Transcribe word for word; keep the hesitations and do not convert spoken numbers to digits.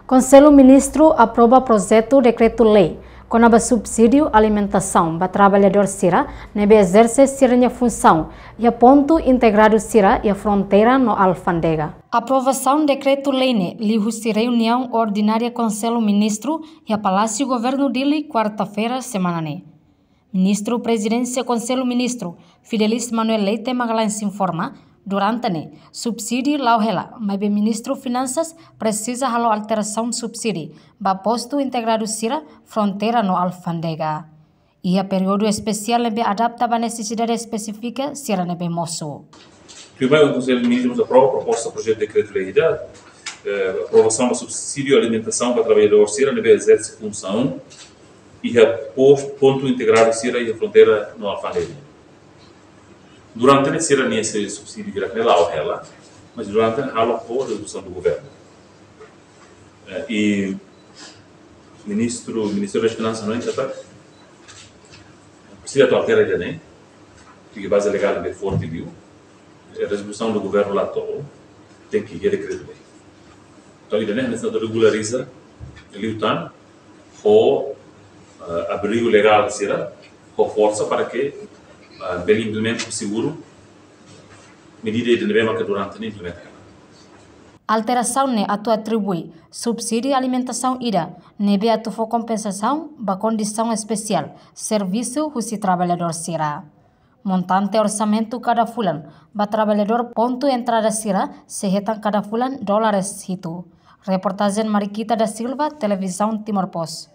Konsellu Ministru aprova projetu dekretu-lei kona-ba subsídiu alimentasaun ba traballadór sira ne'ebé ezerse sira-nia funsaun iha pontu integradu sira iha fronteira no alfándega. Aprovasaun dekretu-lei ne'e liuhusi reuniaun ordinária Konsellu Ministru iha Palásiu Governu Dili, kuarta-feira semana ne'e. Ministru Prezidénsia Konsellu Ministru, Fidelis Manuel Leite Magalhães informa, durante ne'e, subsídiu la'o hela, maibé Ministru Finansas presiza halo alterasaun subsídiu ba postu integradu sira, fronteira no alfándega. Iha períodu espesiál ne'ebé adapta ba nesesidade espesífika sira ne'ebé mosu. Primeiru, Konsellu Ministru aprova proposta projetu dekretu-lei ida, eh, aprovasaun ba subsídiu alimentasaun ba traballadór sira ne'ebé ezerse funsaun iha pos-, pontu integradu sira iha fronteira no alfándega. Durante ne'e sira-nia subsídiu hirak-ne'e la'o hela, mas durante ne'e halo ho rezolusaun do governu. Eh, i Ministru, Ministériu das Finansas, no entantu, presiza atu altera ida-ne'e, porque baze legál ne'e forte liu. Eh, rezolusaun do governu la to'o, tenke iha dekretu-lei. Entaun, ida-ne'e, ne'e atu regulariza liután, ho, eh, abrigu legál sira, ho forsa para ke, eh, bele implementa ho seguru medida ida ne'ebé maka durante ne'e implementa. Alterasaun ne'e atu atribui subsídiu alimentasaun ida ne'ebé atu fó kompensasaun ba kondisaun espesiál servisu husi traballadór sira. Montante orsamentu kada fulan ba traballadór pontu entrada sira sei hetan kada fulan dólares hitu. Reportajen Mariquita da Silva, Televizaun Timor Post.